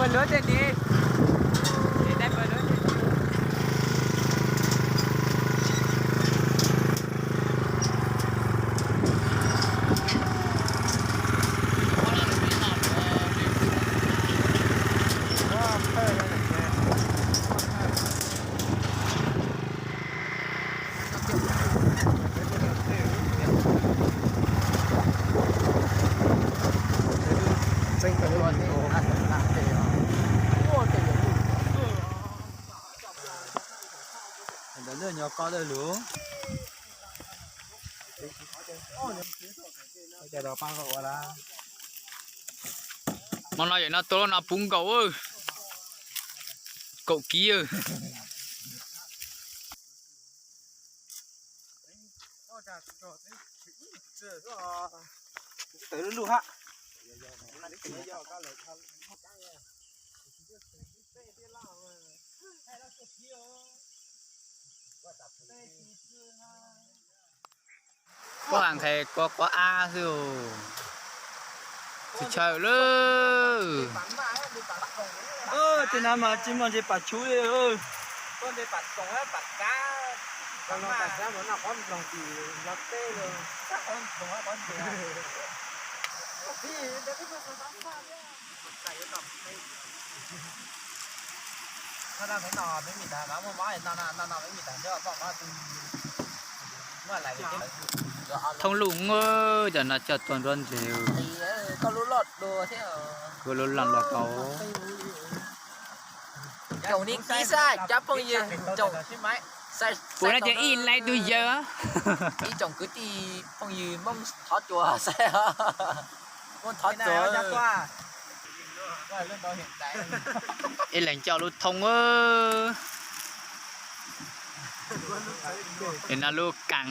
Pawg lawv tej ni. Ntawd nyob ko dawj lug. Hmo no yawm no tua lub no puv nkaus, kaum kiv. Tawm lub lug hab. Puab has nqhis kua quav ab xwb. Tsis chaw lawm. Tej no mas tsis muaj ntses pam tshuv li. Thooj luj, cov no coj tuaj nruab ntseg. Koj lub loj dua thiab. Koj lub loj los kau. Kuv no ces ib leeg tug yawg. Ib tsoom kwv tij phooj ywg Hmoob thov txuas saib. Hmoob thov txuas. Ib leeg coj lub thooj. Es no lub kaam.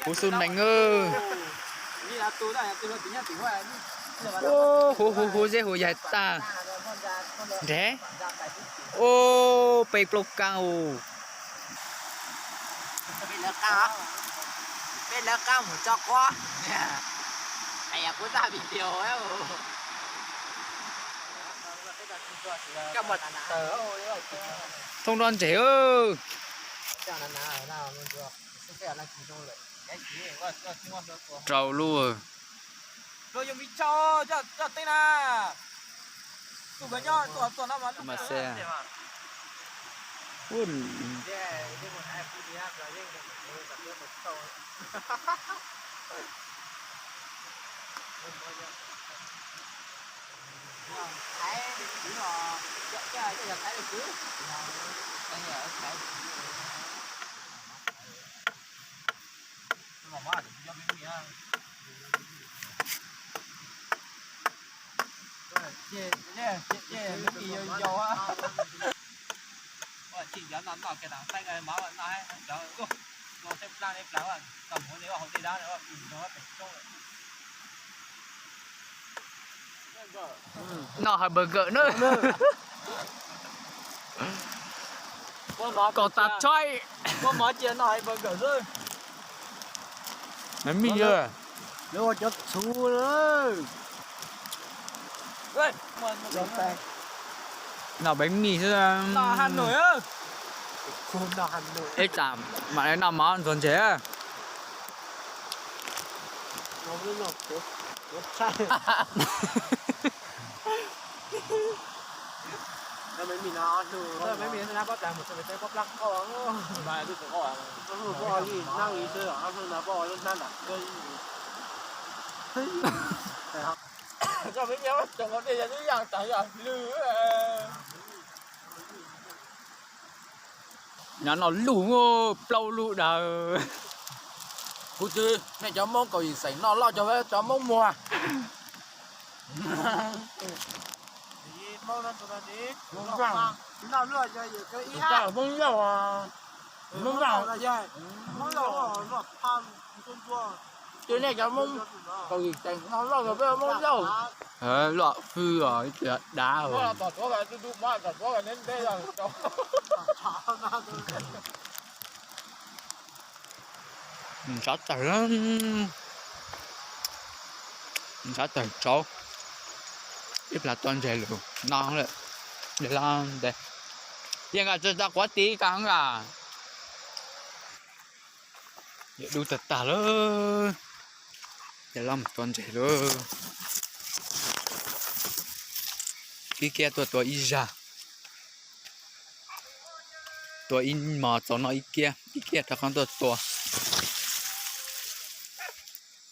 Huv xub nees. Huv huv huv zeb huv yaig tag. Nreg. Peb plaub kaab. Peb lawv qaab mus tso quab. Thooj nruab ntseg. Rau lub. Noj hamburger na. Kom tas tshai. Bánh mì chưa? Lawv ua cov txhuv. Noj bánh mì xwb. Ib tsam mam li noj mov ntxuag ntseg. Nyob noj luj, plaub lub dawb. Kuv twb nej cov Hmoob Kaus Yim xeem noj loj cov, cov Hmoob muag. Hmoob Lauj, Hmoob Lauj. Twb nej cov Hmoob Kaus Yim xeem noj loj cov, peb Hmoob Lauj. Loj fwj os, ib txwm dav. Sov tawg. Ntshav tawg tsaus, ib plag tua ntseg lawm no lawm. Ntseg los ntev, yeej nqa tsis tau quav tiv ka nqa. Yawm dub tag tag lawm, ces los mus tua ntseg lawm. Ib kiab tuaj tua ib zag, tua ib hmos txaus noj ib kiab, ib kiab rov qab tuaj tua.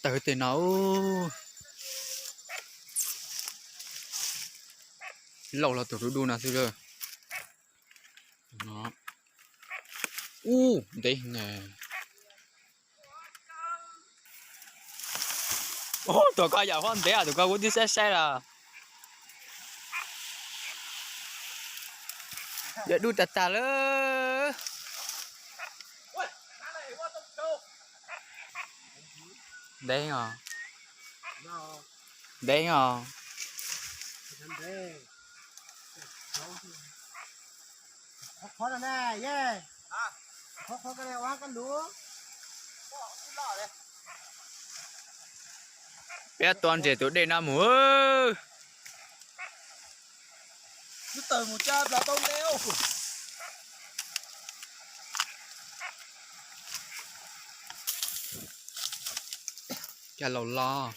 Tawg tej no lauj los tus dub dub no xwb lawm. Ub, ntev ne. Ub, tus ko yam huab ntev, tus ko kuv twb saib saib lawm. Yawm dub tag tag lawm. Ntev os. Ntev os. Peb tua ntseg tus dej no mus. Coj laus los.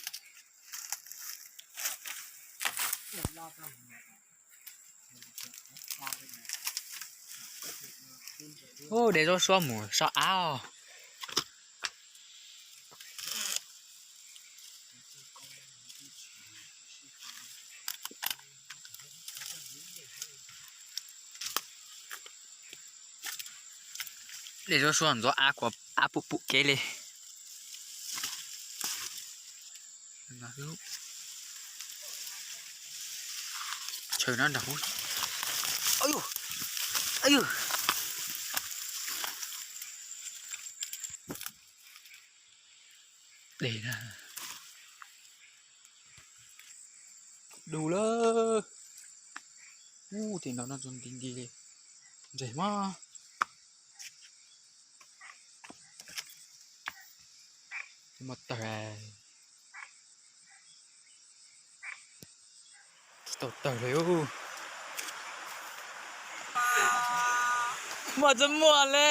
Ub, de zaub suab mus so av os. De zaub suab ntxuav av kuas av pum pum kev li. Chaw no nrog, de na. Du lawm. Ub, tim no no nti nti li. Ntseg mas. Mas tawg. Tsis tau tawg li. Muaj tsis muaj li.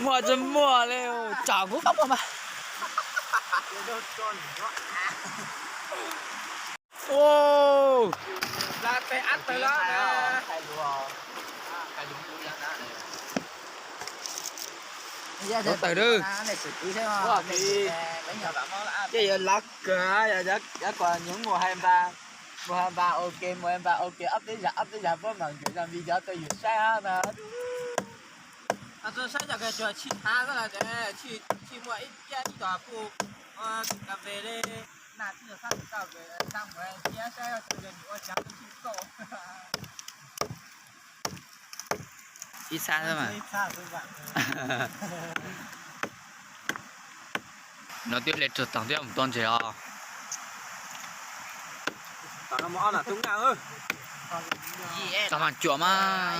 Muaj tsis muaj li, tsam kuv qab muag mas. Ua, tawg dawb. Ces yuav lov kawg, yuav kom nyob mus hais npas, mus hais npas ua ke, mus hais npas ua ke ob peb zag ob peb zag puab mam nkag zog video rau yus saib na. Saib cov kws tsuas tshij thav xwb los tsis muaj ib yam ib tom kuj kas fes li, naj tij sab tsis tau, sab mus thiab saib cov kws ua tsav tsis tau. Ib txhab xwb mas. No twb le tsuag taag twb mus tua ntseg os. Tau mas cuam mas.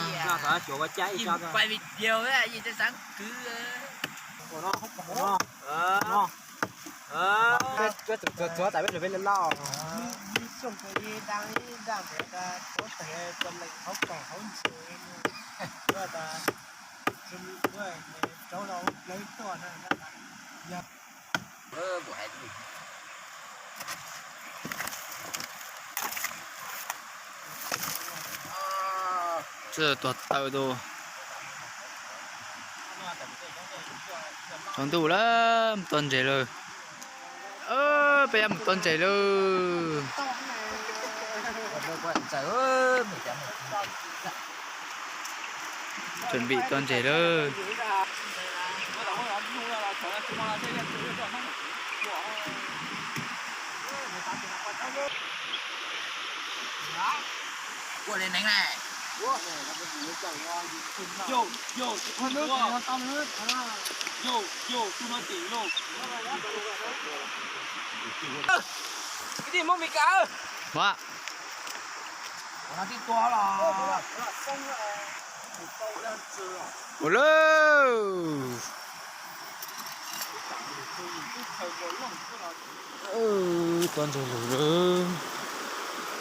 Tuag taw tus. Tsaus ntuj lawm, mus tua ntseg lawm. Peb yuav mus tua ntseg lawm. Tsuam vim tua ntseg lawm. Ua li neeg ne. Ua lawm. Tua ntseg lug lawm,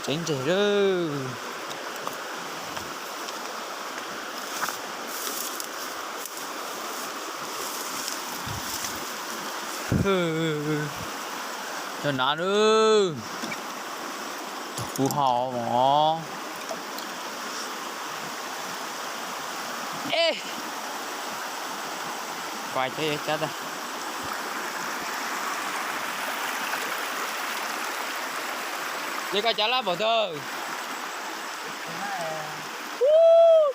tseev ntseg lawm. Cov nav lawm, tog kuv ho mos. E, kuv cov yuav cab tag. Yog koj cab lab npaum twg?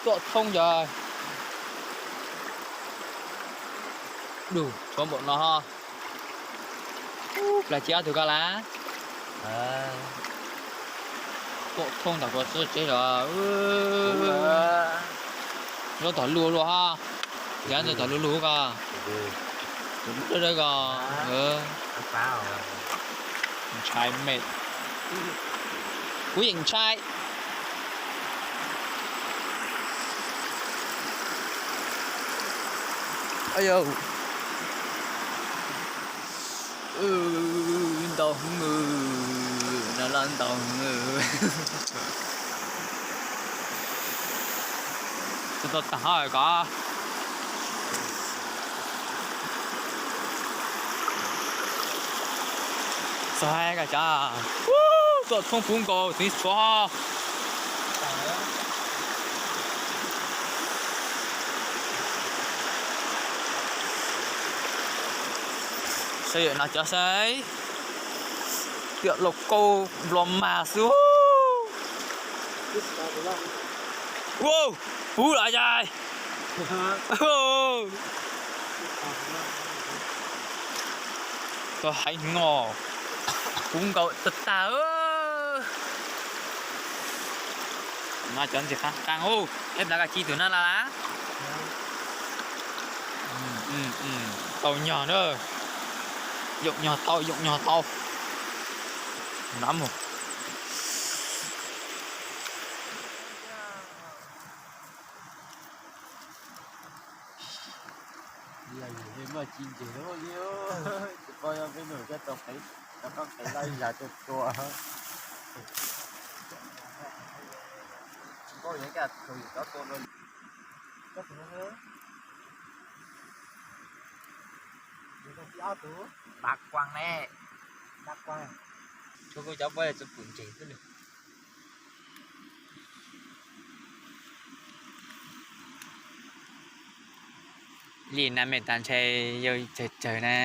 Tuam thoob cov. Dub tshuav npaum no ho. Plag tsis ob tug koj lab. Tuam thoob tom kuv txog tsev los. Zaub tom luj luaj ho. Yav ntawd tom luj luaj koj. Ntshai me, kuv yeej ntshai. Yog ntau heev, no los ntau heev. Tau tag ho koj. Txog koj cov, tuam thoob puv nkaus txiv tshuav. Saib yawm no cov saib, tiam laus kauj nplua mag xwb. Ua, puv los yai. Tau heev os, puv nkaus tag tag. No cov ntxim qab qab ub, ib plag koj ci tus na la. Tau nyog na, yoom nyog tau, yoom nyog tau. Nab mus. Yog yus muaj ci ntses lawm li, tsis paub yog peb nug coj tau qev, rov qab qev laj yam tuaj tua. Tsis paub yog kaj thaum yus rov tua dua, koj tus, yus tus thib ob tus, Npa Kuas ne, Npa Kuas, tshuav kuv cov poj txu pwm ntses xwb li. Li na me tas ntshe yau tsawg tsawg na.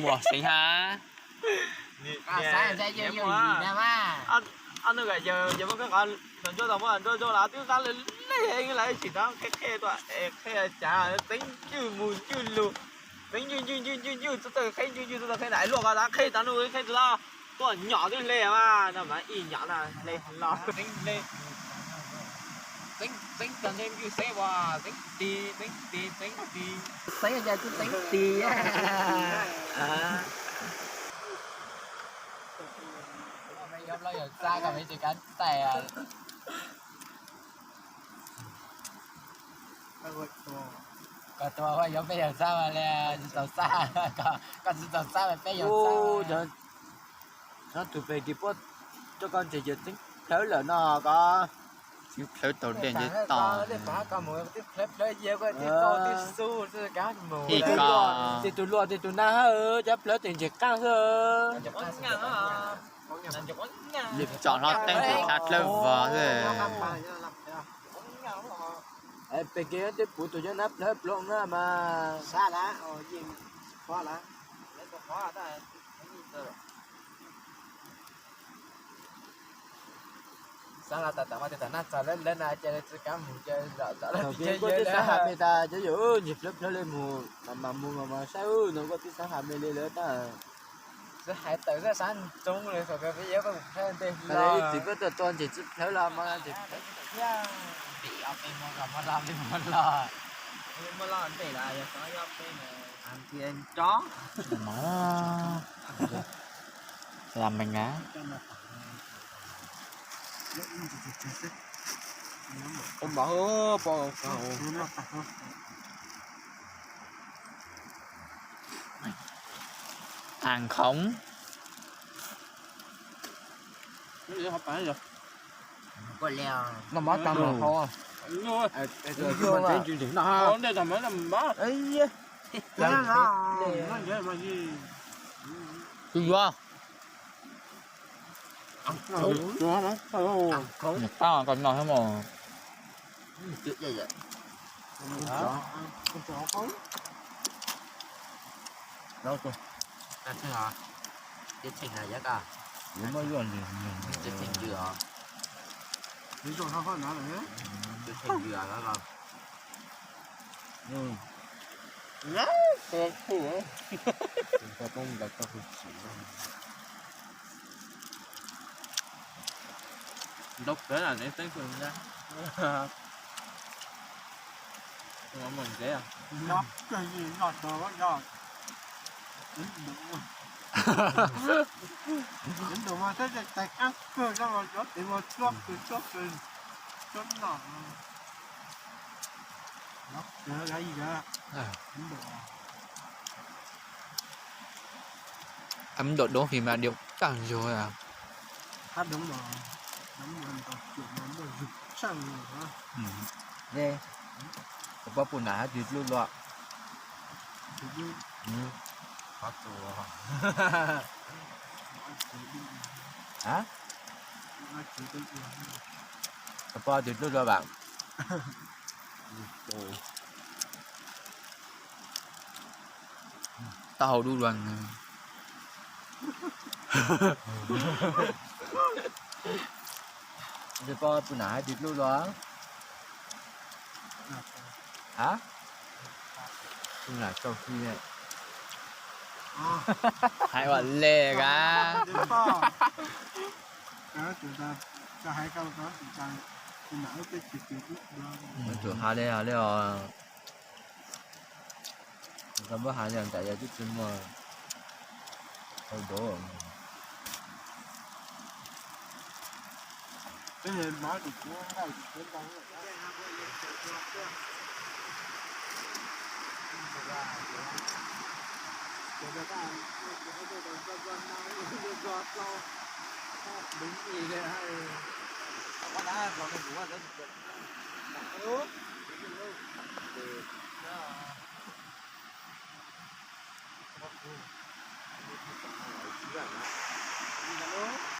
Muaj xeev ha. Ob nub yawg muab koj qhov nruab nrau muab nruab nrau los twb qab lawm, lawv tsis tau qheb qheb tuaj es qheb cas txeeb ncwj mus ncwj lug, txeeb ncwj ncwj ncwj ncwj ncwj txug txawj qheb ncwj ncwj txug txawj qheb na, luaj ko tas qheb tau nub qheb txug los tuaj nyom twb hle mas no mas ib nyom na hle los txeeb hle. Txeeb txeeb tag ntshe ncwj xeeb uas txeeb tis txeeb tis txeeb tis. Txeeb cas txeeb tis. Yog plaub yawg xab koj me tsis kav txais. Koj tuaj yuav peb yawg xab mas li tsis tau xab, koj tsis tau xab mas peb yawg xab. Nyob tus pem kis puab coj koj ntses yawg txeeb plhawv lawm no koj. Txeeb plhawv tau dej ntse tau. Tej tus luaj tej tus nab hawb cov plhawv tes ntses qaaj xwb. Tsom hlo teeb tes dlha dlawb vog xwb. Pem kis tej puv tus nyob nab plhawv ploog na mas. Xav los tam tam mas tej tam nab txog lawv lawv na ces tsis kav mus ces zom zom lawv kuj twb xav has me tas cov yawg ntsis plhawv plhawv li mus mas mas mus mas mas saib no kuj twb xav has me li lawv tab. Xav hais tawm xav xav ntsoov li kom peb yuav peb mus plhawv ntej los. Txiv koj tuaj tua ntses tsis plhawv los mas ntses plhawv. Peb ob peb muaj los muaj los li muaj los. Muaj los ntej los yog xav yog peb mus hais tias nco. Los meej na. Ua npam hwb, pom. Aas khoov. Noj mov tag mas hau. Tsis yuav. Nws qab koj noj thiab mas. Ntaus kawg na, neb teeb kuv na. Mus ntev. Nyob kawg li, noj tso, nyob. Ntuj mas saib tais qab kawg, nyob los cov tes mas tsuab kawg, tsuab kawg, tsuab noj. Ấm độ đốt thì mà điệu căng rồi à. Ua poj pum nam hab tsis dlub los? Ua poj tsis dlub los vam? Taub hau dub dua. Ua poj pum nam hab tsis dlub los? Hab? Pum nam tsaug si. Hais ua le kab. Tus has le has le os. Tau muab has li ntawd yog twb tsis muaj tau dov.